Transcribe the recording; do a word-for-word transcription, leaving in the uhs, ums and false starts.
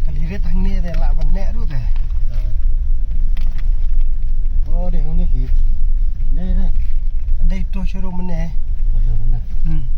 Ka lirit hangne de lah ban neh ruh de. Oh, de hangne hi. De, de. Dei to shuh ruh mynne. To shuh ruh mynne. Hmm.